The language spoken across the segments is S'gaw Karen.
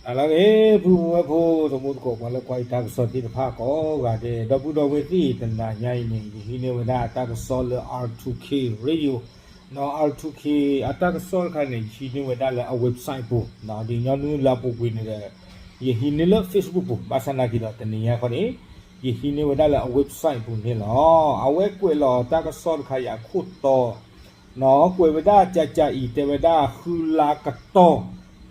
ဟါလၢအဂ့ၤ ပုၢ်ဝဲၢ်ဖိ သမူသကိး ပှၤလၢကွၢ်ယတၢ်ကစီၣ်သ့ၣ်တဖၣ်ကိးဂၤဒဲး ဒီပုၢ်ဒီဝဲၢ်သ့ၣ် တနၤညါအံၤန့ၣ် ယဟံးန့ၢ်ဝဲဒၣ်တၢ်ကစီၣ်လၢ R two K Radio နီၤ R two K အတၢ်ကစီၣ်တခါန့ၣ် ယဟံးန့ၢ်ဝဲဒၣ်လၢအ website ပူၤ ဒ်ညီနုၢ်လၢအပူၤကွံာ်န့ၣ်ဒီး ယဟံးန့ၢ်လၢ Facebook ပူၤ ဘၣ်ဆၣ်နာ်က့ဒီးတနံၤညါခီန့ၣ် ယဟံးန့ၢ်ဝဲဒၣ်လၢအ website ပူၤန့ၣ်လီၤ. အဝဲကွဲးလီၤတၢ်ကစီၣ်တခါအံၤအခိၣ်တီ နီၤ ကွဲးဝဲဒၣ်ကကးအံၤ တဲဝဲဒၣ်ဃုလါကတီၢ်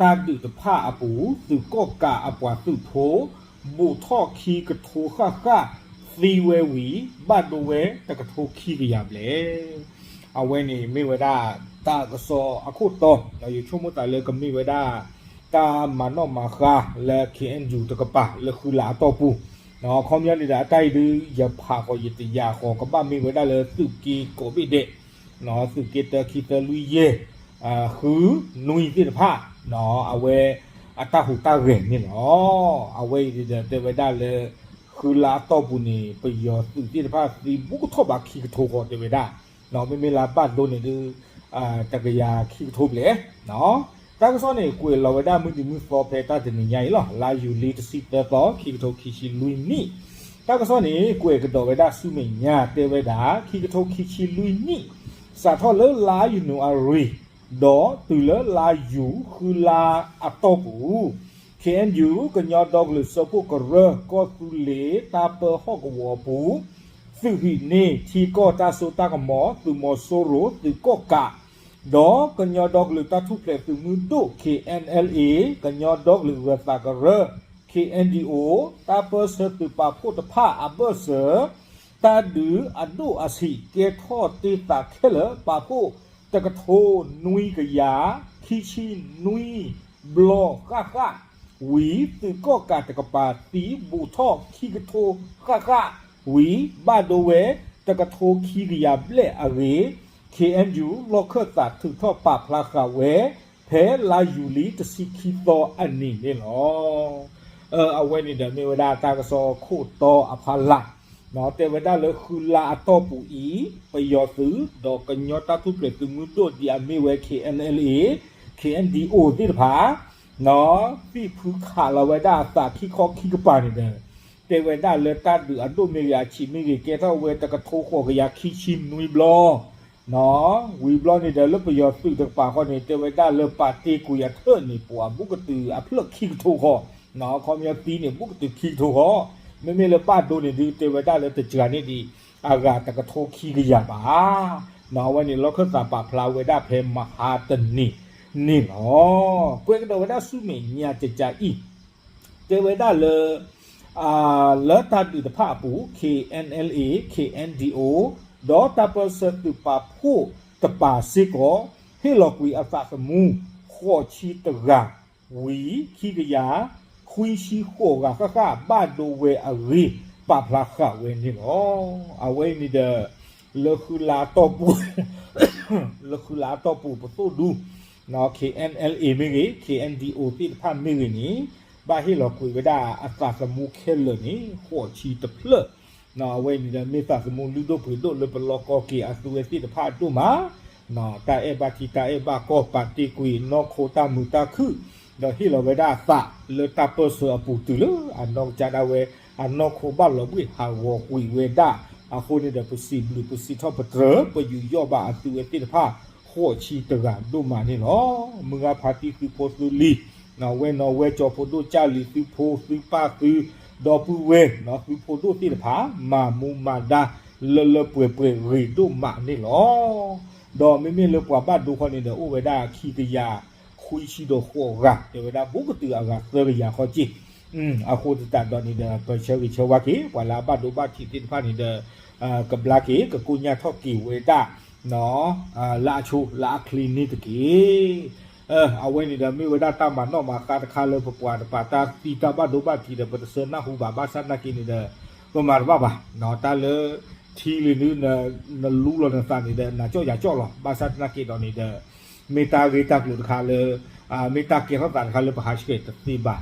တၢ်ဒုးတဖၣ်အပူၤ သုးကီၣ်ကးအပှၤသုးဖိ ဘူးထီၣ်ခံကထိဃၣ်ဃၣ် သံဝဲဝံၤ ဘၣ်ဒိဝဲတကထိခံကယၤဘျဲၣ်. အဝဲန့ၣ်မ့ၢ်ဝဲဒၣ်တၢ်ကစီၣ်အခိၣ်တီ ဒီးယဆိကမိၣ်သးလၢကမ့ၢ်ဝဲဒၣ် တၢ်မၤနီၣ်မၤဃါလၢ K N U တကပၤလၢဃုလါအတီၢ်ပူၤ အခီပညီန့ၣ်ဒီးအတၢ်အံၤဒုး ယဖးဃီၤယတယာ်ဃီၤ ကဘၣ်မ့ၢ်ဝဲဒၣ်လၢသုးက့ကိးဘ့ၣ်ဒဲး သုးက့တၢ ခံ သၢ လွံၢ် ယဲၢ် ဃု နွံသ့ၣ်တဖၣ် အဝဲအတၢ်ဟူးတၢ်ဂဲၤန့ၣ်လီၤ. အဝဲအံၤဒီးတဲဝဲဒၣ်လၢ ဃုလါအတီၢ်ပူၤန့ၣ် ပယီၤသုးသ့ၣ်တဖၣ်သံဘူးကထီၣ်ဘၣ်ခံကထိဃီတဲဝဲဒၣ် မ့မ့ၢ်လၢဘၣ်ဒိန့ၣ်ဒုး တကယၤခံကထိဘျဲၣ် တၢ်ကစီၣ်န့ၣ် ကွဲးလီၤဝဲဒၣ်မုၢ်နံၤမုၢ်သီဖဲတၢ်တနံၤညါအံၤလီၤ. လါယူၤလံတဆံသၢသီ ခံကထိခံဆံလွံၢ်နံၣ် တၢ်ကစီၣ်န့ၣ် ကွဲးကဒီးဝဲဒၣ်ဆူမဲာ်ညါတဲဝဲဒၣ် ခံကထိခံဆံလွံၢ်နံၣ် စးထီၣ်လၢလါယနူၤအါရံၤ ဒီးတုၤလၢလါယူၤဃုလါအတီၢ်ပူၤ K N U ကညီဒီကလုာ်စၢဖှိၣ်ကရၢ ကီၢ်သူလ့ၤတၢ်ပၢဟီၣ်ကဝီၤအပူၤ သုးဟံးန့ၢ်ထံကီၢ်တၢ်စိတၢ်ကမီၤ သုးမီၤစိရိၤ သုးကီၣ်ကး ဒီးကညီဒီကလုာ်တၢ်ထူၣ်ဖျဲးသုးမုၢ်ဒိၣ် K N L A ကညီဒီကလုာ်ဂၢၤသးကရၢ K N D O တၢ်ပၢၢ်ဆၢသုးပာ်ဖှိၣ်တဖၣ်အဘၢၣ်စၢၤ တၢ်ဒုးအဒိၣ်အဆံးကဲထီၣ်တ့ၢ်သးခဲလၢာ် ပာ်ဖှိၣ်တကထိနွံကယၤ ခံဆံနွံဘျီဃၣ်ဃၣ် ဝံၤသုးကီၣ်ကးတကပၤသံဘူးထီၣ်ခံကထိဃၣ်ဃၣ် ဝံၤဘၣ်ဒိဝဲတကထိခံကယၤဘျဲၣ်အဂ့ၢ် K N U လီၢ်ခၢၣ်သးထုးထီၣ်ပာ်ဖျါဃာ်ဝဲ ဖဲလါယူၤလံတဆံခံသီအနံၤန့ၣ်လီၤ. အဝဲန့ၣ်ဒီးမ့ၢ်ဝဲဒၣ်တၢ်ကစီၣ်ခိၣ်တီအဖီလာ် တဲဝဲဒၣ်လၢဃုလါအတီၢ်ပူၤအံၤ ပယီၤသုး ဒီးကညီတၢ်ထူၣ်ဖျဲးသုးမုၢ်ဒိၣ်ဒ်အမ့ၢ်ဝဲ K N L A K N D O သ့ၣ်တဖၣ် သံၣ်ဖုခးလီၤဝဲဒၣ်အသးခံခီခံကပၤန့ၣ်ဒီး တဲဝဲဒၣ်လၢတၢ်ဒုးအဒိၣ်မ့ၢ်ဂ့ၤအဆံးမ့ၢ်ဂ့ၤ ကဲထီၣ်ဝဲတကထိဃိးကယၤခံဆံနွံဘျီ ဝံၤဘျီန့ၣ်ဒီးလၢပယီၤသုးတကပၤဃီန့ၣ် တဲဝဲဒၣ်လၢပာ်တ့ၢ်ကွံာ်အထၢၣ်န့ၣ် ပှၤဘူးကတုၤအဖျၢၣ်ခံကထိဃီ အခီပညီသံန့ၣ် ဘူးကတုၤခံကထိဃီ မ့မ့ၢ်လၢဘၣ်ဒိန့ၣ်ဒုး တဲဝဲဒၣ်လၢတစှၤန့ၢ်ဒံး အဂၤတကထိခံကယၤဘၣ်. အဝဲန့ၣ်လီၢ်ခၢၣ်သးပာ်ဖျါဝဲဒၣ်ဖဲမဟါတနံၤန့ၣ်လီၤ. ကွဲးကဒီးဝဲဒၣ်ဆူမဲာ်ညါကကးအံၤ တဲဝဲဒၣ်လၢ လၢတၢ်ဒုးတဖၣ်အပူၤ K N L A K N D O ဒီးတၢ်ပၢၢ်ဆၢသုးပာ်ဖှိၣ်တပၤစ့ၢ်ကီး ဟ့ၣ်လီၤကွံာ်အသးသမူ ဃိးဆံတဂၤ ဝံၤခံကယၤ ခွံဆံဃိးဂၤဃၣ်ဃၣ် ဘၣ်ဒိဝဲအဂ့ၢ် ပာ်ဖျါဃာ်ဝဲန့ၣ်လီၤ. အဝဲအံၤန့ၣ်ဒီး လၢဃုလါအတီၢ်ပူၤ လၢဃုလါအတီၢ်ပူၤပသိၣ်ဒူ K N L A မ့ၢ်ဂ့ၤ K N D O သ့ၣ်တဖၣ်မ့ၢ်ဂ့ၤန့ၣ် ဘၣ်ဟ့ၣ်လီၤကွံာ်ဝဲဒၣ်အသးသမူခဲလၢာ်န့ၣ် ဃိးဆံတဖျၢၣ် အဝဲအံၤန့ၣ်ဒီးမ့ၢ်သးသမူလုၢ်ဒိၣ်ပှ့ၤဒိၣ်လၢပလီၢ်ကီၢ်က့ၤအသုဝဲသ့ၣ်တဖၣ်ဒိၣ်မး တၢ်အဲၣ်ဘၣ်ထံတၢ်အဲၣ်ဘၣ်ကီၢ် ပာ်တ့ၢ်ကွံာ်နီၢ်ခိတၢ်မုာ်တၢ်ခုၣ် ဒီးဟ့ၣ်လီၤဝဲဒၣ်အသးလၢတၢ်ပၢၢ်ဆၢအပူၤတုၤလၢအနီၢ်ကစၢ်ဒၣ်ဝဲ အနီၢ်ခိဘၣ်လီၤဘှံးဟးဂီၤကွံာ်ဝဲဒၣ် အဃိန့ၣ်ဒီး ပစံးဘျုးပစံးထီၣ်ပတြၢၤ ပယူးယီၣ်ဘၣ်အသုဝဲသ့ၣ်တဖၣ် ဃိးဆံတဂၤဒိၣ်မးန့ၣ်လီၤ. မုၢ်ဂၤဖါတံၢ်သုးဖိသုးလံၤ ဝဲနီၤဝဲကၠီၤဖိဒိၣ်ကၢ်လံၤသုးဖိသုးပၢ်သုး ဒီပုၢ်ဝဲၢ် သုးဖိဒိၣ်သ့ၣ်တဖၣ် မၤမူမၤဒါ လၢလၢပှဲၤပှဲၤဂ့ၤဒိၣ်မးန့ၣ်လီၤ. ဒီးမ့မ့ၢ်လၢပှၤဘၣ်ဒိခီန့ၣ်ဒီး အိၣ်ဝဲဒၣ်ခံကယၤ ခွံဆံဒီးဃိးဂၤ တဲဝဲဒၣ်ဘူးကတုၤအဂၤသၢကယၤခီက့ၢ် အဃိသတးဒီးန့ၣ်ဒီး ပဆၢဂ့ၤဆၢဝါက့ၤ ပှၤလၢအဘၣ်ဒိဘၣ်ထံးသ့ၣ်တဖၣ်န့ၣ်ဒီး ကဘျါက့ၤ ကကိညၢ်ထီၣ်က့ၤဝဲဒၣ် လၢအဆိ လၢအချ့န့ၣ်တက့ၢ်. အဝဲန့ၣ်ဒီးမ့ၢ်ဝဲဒၣ်တၢ်မၤနီၣ်မၤဃါတခါလၢ ပပှၤတပၤတၢ်သံတၢ်ဘၣ်ဒိဘၣ်ထံးဒီး ပတဆၢနၢ်ဟူဘၣ် ဘၣ်ဆၣ်သနာ်က့န့ၣ်ဒီး ပမၤတဘၣ်ဘၣ် တၢ်လၢ ထံလံနု နလူလီၤနသးန့ၣ်ဒီး နကၠီၣ်ယၤကၠီၣ်လီၤ. ဘၣ်ဆၣ်သနာ်က့ဒီးန့ၣ်ဒီး မ့ၢ်တၢ်ဂ့ၢ်တၢ်ကျိၤတခါလၢ မ့ၢ်တၢ်ကဲထီၣ်သးတခါလၢပဟးဆှဲးတသ့ဘၣ်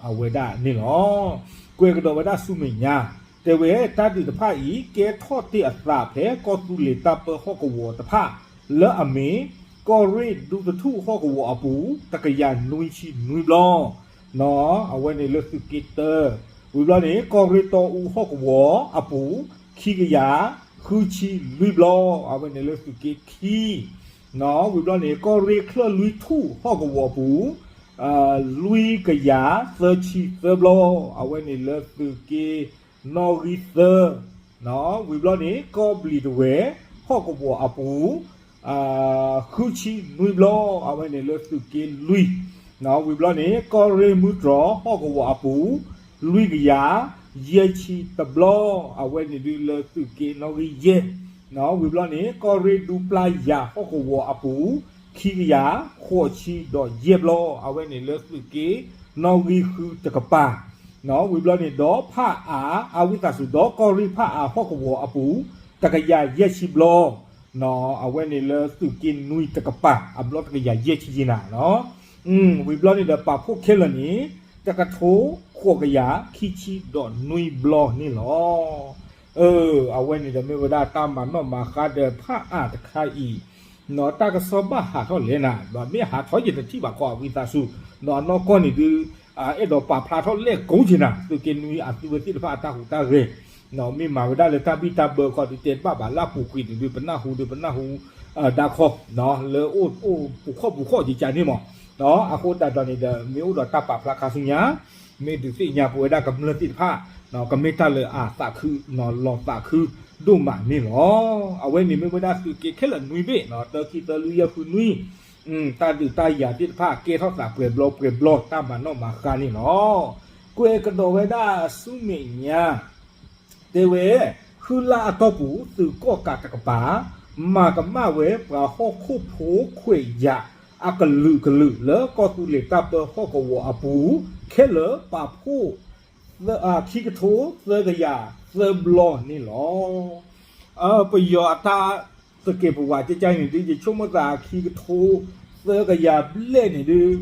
အဝဲဒၣ်န့ၣ်လီၤ. ကွဲးကဒီးဝဲဒၣ်ဆူမဲာ်ညါ တဲဝဲတၢ်ဒုးတဖၣ်အံၤ ကဲထီၣ်တ့ၢ်အသးဖဲကီၢ်သူလ့ၤတၢ်ပၢဟီၣ်ကဝီၤတဖၣ် လၢအမ့ၢ် ကီၢ်ရ့ၣ်ဒူသထူၣ်ဟီၣ်ကဝီၤအပူၤ တကယၤနွံဆံနွံဘျီ နီၣ် အဝဲန့ၣ်လၢသုးက့တၢ, ဝံၤဘျီန့ၣ် ကီၢ်ရ့ၣ်တီအူဟီၣ်ကဝီၤအပူၤ ခံကယၤဃုဆံလွံၢ်ဘျီ, အဝဲန့ၣ်လၢသုးက့ခံ, နီၣ် ဝံၤဘျီန့ၣ် ကီၢ်ရ့ၣ်ချၢၣ်လွံၢ်ထူၣ်ဟီၣ်ကဝီၤအပူၤ လွံၢ်ကယၤသၢဆံသၢဘျီ, အဝဲန့ၣ်လၢသုးက့နီၣ်ဂံၢ်သၢ, နီၣ် ဝံၤဘျီန့ၣ် ကီၢ်ဘျံးတဝဲၢ်ဟီၣ်ကဝီၤအပူၤ ဃုဆံနွံဘျီ, အဝဲန့ၣ်လၢသုးက့လွံၢ်, နီၣ် ဝံၤဘျီန့ၣ် ကီၢ်ရ့ၣ်မုၢ်တြီၤဟီၣ်ကဝီၤအပူၤ လွံၢ်ကယၤယဲၢ်ဆံတဘျီ, အဝဲန့ၣ်ဒုးလၢသုးက့နီၣ်ဂံၢ်ယဲၢ်, နီၣ် ဝံၤဘျီန့ၣ် ကီၢ်ရ့ၣ်ဒူပျၢ်ယၤဟီၣ်ကဝီၤအပူၤ ခံကယၤဃိးဆံဒီးယဲၢ်ဘျီ, အဝဲန့ၣ်လၢသုးက့နီၣ်ဂံၢ်ဃုတကပၤ, နီၣ် ဝံၤဘျီန့ၣ် ဒီးဖၣ်အါ အဝံသးစူၤ ဒီးကီၢ်ရ့ၣ်ဖၣ်အါဟီၣ်ကဝီၤအပူၤ တကယၤယဲၢ်ဆံဘျီ, နီၣ် အဝဲန့ၣ်လၢသုးက့နွံတကပၤ အဘျီတကယၤယဲၢ်ဆံယဲၢ်နၤ, နီၣ် ဝံၤဘျီန့ၣ်ဒီး ပာ်ဖှိၣ်ခဲလၢာ်န့ၣ် တကထိဃိးကယၤခံဆံဒီးနွံဘျီန့ၣ်လီၤ. အဝဲန့ၣ်ဒီးမ့ၢ်ဝဲဒၣ်တၢ်မၤနီၣ်မၤဃါဒီးဖၣ်အါတခါအံၤ, နီၣ် တၢ်ကစီၣ်ဘၣ်ဟးထီၣ်လဲၣ်နၤ, ဒီးမ့ၢ်ဟးထီၣ်ယတထံၣ်ဘၣ်ခီ အဝံသးစူၤ, နီၣ် အနီၢ်ကီၢ်န့ၣ်ဒုး အဲၣ်ဒိးပာ်ဖျါထီၣ်လဲၣ်ကိးက့ၤနၤ သုးက့နွံအသုဝဲသ့ၣ်တဖၣ်အတၢ်ဟူးတၢ်ဂဲၤ, နီၣ် မ့ၢ်မၤဝဲဒၣ်လၢတၢ်ဘံၣ်တၢ်ဘၢခီဒုး တဲတဘၣ်ဘၣ်လၢအပူၤကွံာ်န့ၣ်ဒုး ပနၢ်ဟူဒုးပနၢ်ဟူ ဒၣ်ခီ, နီၣ် လၢအိၣ်အိၣ်ပူၤခီၣ်ပူၤခီၣ်ကကန့ၣ်မး, နီၣ် အဃိသတးဒီးန့ၣ်ဒီး မ့ၢ်အိၣ်ဒီးတၢ်ပာ်ဖျါခါဆူညါ မ့ၢ်ဒုးသ့ၣ်ညါပဝဲဒၣ်ကမျၢၢ်သ့ၣ်တဖၣ်, နီၣ် ကမ့ၢ်တၢ်လၢအသးခု, နီၣ် လီၤသးခုဒိၣ်မးန့ၣ်လီၤ. အဝဲန့ၣ်မ့ၢ်ဝဲဒၣ်သုးက့ခဲလၢာ်နွံဘ့ၣ်, နီၣ် တၢ ခံ သၢ လွံၢ် ယဲၢ် ဃု နွံ, တၢ်ဒုးတၢ်ယၤသ့ၣ်တဖၣ် ကဲထီၣ်သးပှဲၤဘျီပှဲၤဘျီ တၢ်မၤနီၣ်မၤဃါန့ၣ်လီၤ. ကွဲးကဒီးဝဲဒၣ်ဆူမဲာ်ညါ တဲဝဲ, ဃုလါအတီၢ်ပူၤ သုးကီၣ်ကးတကပၤ မၤကမၣ်ဝဲပှၤဟီၣ်ခိၣ်ဖိခွဲးယာ် အကလုာ်ကလုာ် လၢကီၢ်သူလ့ၤတၢ်ပၢဟီၣ်ကဝီၤအပူၤ ခဲလၢာ်ပာ်ဖှိၣ် ခံကထိသၢကယၤသၢဘျီန့ၣ်လီၤ. ပယီၤအတၢ်သကဲးပဝးကကန့ၣ်ဒုး ယဆိကမိၣ်သးခံကထိသၢကယၤဘျဲၣ်န့ၣ်ဒုး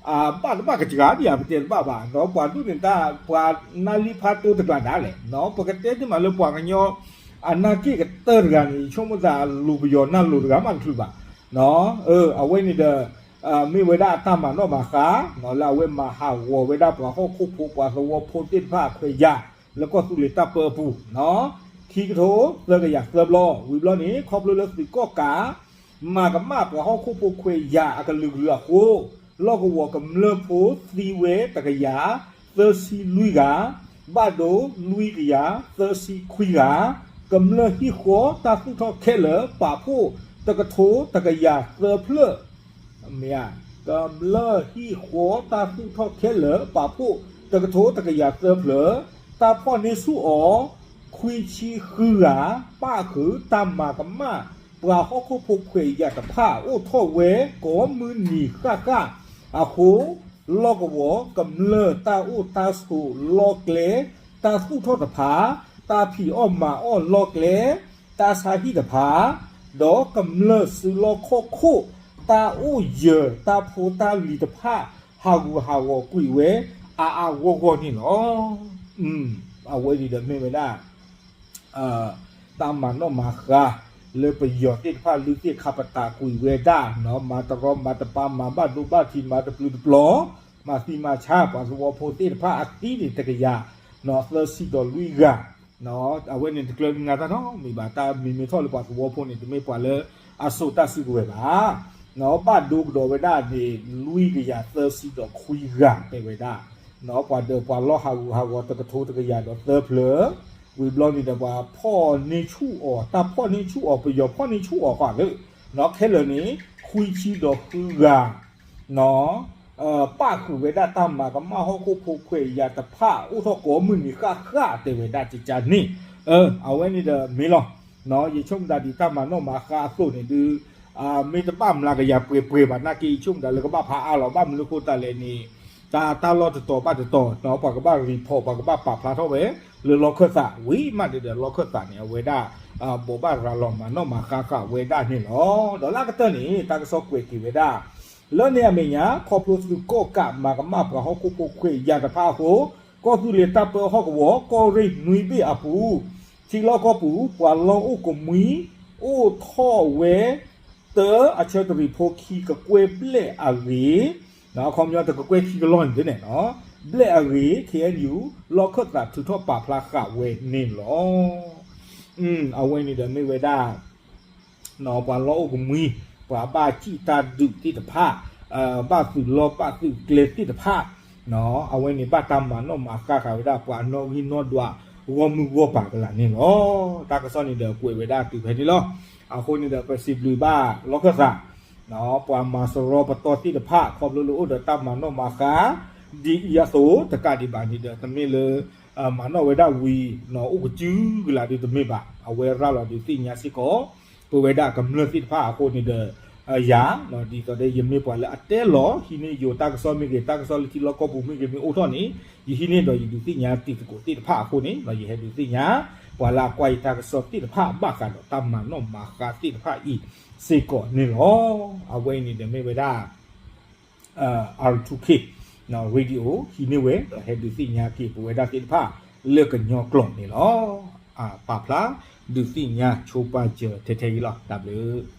ဘၣ်တဘၣ်ကစှၤဒံးဧါ ပတဲတဘၣ်ဘၣ်, ဒီးပှၤဒူၣ်န့ၣ်တၢ် ပှၤနါလံဖးတိတကျးဒၣ်လဲာ်, ပကတဲန့ၣ်မးလၢပှၤကညီ အနၢ်က့ၣ်ကတၢၢ်တဂၤန့ၣ် ယဆိကမိၣ်သးအလူၤပယီၤနၢ်လိၤတဂၤမးတချုးဘၣ်, အဝဲန့ၣ်ဒီး မ့ၢ်ဝဲဒၣ်အတၢ်မၤနီၣ်မၤဃါ လၢအဝဲမၤဟးဂီၤဝဲဒၣ်ပှၤဟီၣ်ခိၣ်ဖိ ပှၤသဝီဖိသ့ၣ်တဖၣ်ခွဲးယာ် လၢကီၢ်သူလ့ၤတၢ်ပၢအပူၤ, ခံကထိသၢကယၤသၢဘျီ, ဝံၤဘျီန့ၣ် ခီဖျိလၢသုးကီၣ်ကး မၤကမၣ်ပှၤဟီၣ်ခိၣ်ဖိခွဲးယာ်အကလုာ်ကလုာ်အဃိ, လီၢ်ကဝီၤကမျၢၢ်ဖိသံဝဲတကယၤသၢဆံလွံၢ်ဂၤ, ဘၣ်ဒိလွံၢ်ကယၤသၢဆံခွံဂၤ, ကမျၢၢ်ဟံၣ်ဃီတၢ်သူၣ်ထီၣ်ခဲလၢာ် ပာ်ဖှိၣ်တကထိတကယၤသၢဖျၢၣ် မ့ၢ်ဧါ, ကမျၢၢ်ဟံၣ်ဃီတၢ်သူၣ်ထီၣ်ခဲလၢာ် ပာ်ဖှိၣ်တကထိတကယၤသၢဖျၢၣ်, တၢ်ဖီၣ်န့ၢ်ဆူၣ်အီၤ ခွံဆံဃုဂၤ, ပၣ်ဃုာ်တၢ်မၤကမၣ် ပှၤဟီၣ်ခိၣ်ဖိခွဲးယာ်တဖၣ် အိၣ်ထီၣ်ဝဲကိးမုၢ်နံၤဃၣ်ဃၣ်အဃိ, လီၢ်ကဝီၤကမျၢၢ်တၢ်အိၣ်တၢ်ဆိးလီၢ်ကျဲ တၢ်သူၣ်ထီၣ်တဖၣ်, တၢ်ဖံးအီၣ်မၤအီၣ်လီၢ်ကျဲ တၢ်ဆါဟံၣ်တဖၣ်, ဒီးကမျၢၢ်စုလီၢ်ခီၣ်ခိၣ် တၢ်အိၣ်ယၢၤတၢ်ဖိတၢ်လံၤတဖၣ် ဟးဂူာ်ဟးဂီၤကွံာ်ဝဲ အါအါဂီၢ်ဂီၢ်န့ၣ်လီၤ. အဝဲန့ၣ်ဒီးမ့ၢ်ဝဲဒၣ် တၢ်မၤနီၣ်မၤဃါ လၢပယီၤသ့ၣ်တဖၣ်လုၢ်သ့ၣ်ခါပတာ်ကွံာ်ဝဲဒၣ်, မၤတရီမၤတပါ မၤဘၣ်ဒိဘၣ်ထံး မၤတပျုၤတပျီၤ, မၤသံမၤဆါ ပှၤသဝီဖိသ့ၣ်တဖၣ်အသံန့ၣ်တကယၤ သၢဆံဒီးလွံၢ်ဂၤ, အဝဲန့ၣ်တကျၢၤနံၤနၤတၢ်နီတမံၤဘၣ်, တၢ်မ့မ့ၢ်ထီၣ်လၢပှၤသဝီဖိန့ၣ် တမ့ၢ်ပှၤလၢအစိာ်တၢ်စုကဝဲၤဘၣ်, ဘၣ်ဒိကဒီးဝဲဒၣ်န့ၣ် လွံၢ်ကယၤသၢဆံဒီးခွံဂၤတဲဝဲဒၣ်, ပှၤဒီးပှၤလီၢ်ဟးဂူာ်ဟးဂီၤတကထိတကယၤဒီးသၢဖျၢၣ်, ဝံၤဘျီန့ၣ်ဒီးပှၤဖီၣ်န့ၢ်ဆူၣ်အီၤ တၢ်ဖီၣ်န့ၢ်ဆူၣ်အီၤ ပယီၤဖီၣ်န့ၢ်ဆူၣ်အီၤဃီလၢ ခဲလၢာ်န့ၣ် ခွံဆံဒီးဃုဂၤ ပၣ်ဃုာ်ဝဲဒၣ်တၢ်မၤကမၣ်ဟီၣ်ခိၣ်ဖိခွဲးယာ်တဖၣ် အိၣ်ထီၣ်ကိးမုၢ်နံၤဃၣ်ဃၣ်တဲဝဲဒၣ်ကကန့ၣ်, အဝဲန့ၣ်ဒီးမ့ၢ်လီၤ, ယဆိကမိၣ်တၢ်ဒ်တၢ်မၤနီၣ်မၤဃါအသိးန့ၣ်ဒုး မ့ၢ်တဘၣ်မျးကယၤပှဲၤပှဲၤဘၣ်နာ်က့ ယဆိကမိၣ်တၢ်လၢကဘၣ်ဖးအါလီၤ ဘၣ်မနုၤအဃိသတးလဲၣ်န့ၣ် တၢ်တၢ်လီၢ်တတီၤဘၣ်တတီၤ ပှၤကဘၣ် report ပှၤကဘၣ်ပာ်ဖျါထီၣ်ဝဲ လၢလီၢ်ခၢၣ်သး ဝံၤမးဒ်ဒီးလီၢ်ခၢၣ်သးန့ၣ် အဝဲဒၣ် ဘိးဘၣ်ရၤလီၤမၤနီၣ်မၤဃါဃာ်ဝဲဒၣ်န့ၣ်လီၤ. ဒီးလၢအကတၢၢ်န့ၣ် တၢ်ကစီၣ်ကွဲးက့ၤဝဲဒၣ် လၢန့ၣ်အမဲာ်ညါ ခီဖျိသုးကီၣ်ကးမၤကမၣ်ပှၤဟီၣ်ခိၣ်ဖိခွဲးယာ်တဖၣ်အဃိ ကီၢ်သူလ့ၤတၢ်ပၢဟီၣ်ကဝီၤ ကီၢ်ရ့ၣ်နွံဘ့ၣ်အပူၤ ထံလီၢ်ကီၢ်ပူၤ ပှၤလီၢ်အိၣ်ကမှံ အိၣ်ထီၣ်ဝဲ တၢ အဆၢတရံးဖိခံ ကကွဲၢ်ဘျဲၣ်အဂ့ၢ် အခီပညီတကကွဲၢ်ခံကလီၢ်န့ၣ်န့ၣ်လီၤ. ဘျဲၣ်အဂ့ၤ ခ့ၣ်အဲၣ်ယူၣ် လီၢ်ခၢၣ်သးထုးထီၣ်ပာ်ဖျါဃာ်ဝဲန့ၣ်လီၤ. အဝဲန့ၣ်ဒီးမ့ၢ်ဝဲဒၣ် ပှၤလီၢ်အိၣ်ကမှံ ပှၤဘၣ်စံၣ်တၢ်ဒုးသ့ၣ်တဖၣ် ဘၣ်သုးလီၢ်ဘၣ်သုးကျဲသ့ၣ်တဖၣ် အဝဲန့ၣ်ဘၣ်တၢ်မၤနီၣ်မၤဃါဃာ်ဝဲဒၣ်ပှၤအနီၣ်ဂံၢ်နီၣ်ဒွးဂီၢ်မုၢ်ဂီၢ်ပၤကလာ်န့ၣ်လီၤ. တၢ်ကစီၣ်န့ၣ်ဒီးကွဲးဝဲဒၣ်တုၤဖဲန့ၣ်လီၤ. အဃိန့ၣ်ဒီးပစံးဘျုးဘၣ်လီၢ်ခၢၣ်သး ပှၤမၤစရီပတီၢ်သ့ၣ်တဖၣ် ခီဖျိလၢအိၣ်ဒီးတၢ်မၤနီၣ်မၤဃါ ဒ်အံၤအသိး တကးဒံးဘၣ်န့ၣ်ဒီး တမ့ၢ်လၢ မၤနီၣ်ဝဲဒၣ်ဝံၤ အိၣ်ကစုကလးဒုးတမ့ၢ်ဘၣ်. အဝဲရၤလီၤဒုးသ့ၣ်ညါစ့ၢ်ကီး ပဝဲဒၣ်ကမျၢၢ်သ့ၣ်တဖၣ်အဃိန့ၣ်ဒီး ယၤ ဒ်သိးဒီးယမ့ၢ်ပှၤလၢအတဲလီၤ ဟံးန့ၢ်ယိၤတၢ်ကစီၣ်မ့ၢ်ဂ့ၤ တၢ်ကစီၣ်လၢထံလီၢ်ကီၢ်ပူၤမ့ၢ်ဂ့ၤမ့ၢ်အိၣ်ထီၣ်န့ၣ် ယဟံးန့ၢ်ဒီးယဒုးသ့ၣ်ညါတံၤသကိးသ့ၣ်တဖၣ်အဃိန့ၣ် ယဟဲဒုးသ့ၣ်ညါ ပှၤလၢအကွၢ်ယတၢ်ကစီၣ်သ့ၣ်တဖၣ်ဘၣ်ဃးဒီးတၢ်မၤနီၣ်မၤဃါသ့ၣ်တဖၣ်အံၤစ့ၢ်ကီးန့ၣ်လီၤ. အဝဲအံၤန့ၣ်ဒီးမ့ၢ်ဝဲဒၣ် R two K Radio ဟံးန့ၢ်ဝဲ ဒီးဟဲဒုးသ့ၣ်ညါက့ၤပဝဲဒၣ်သ့ၣ်တဖၣ်လၢကညီကျိာ်န့ၣ်လီၤ. ပာ်ဖျါဒုးသ့ၣ်ညါဆိပာ်စၢၤထဲထဲအံၤလီၤ. တၢ်ဘျုး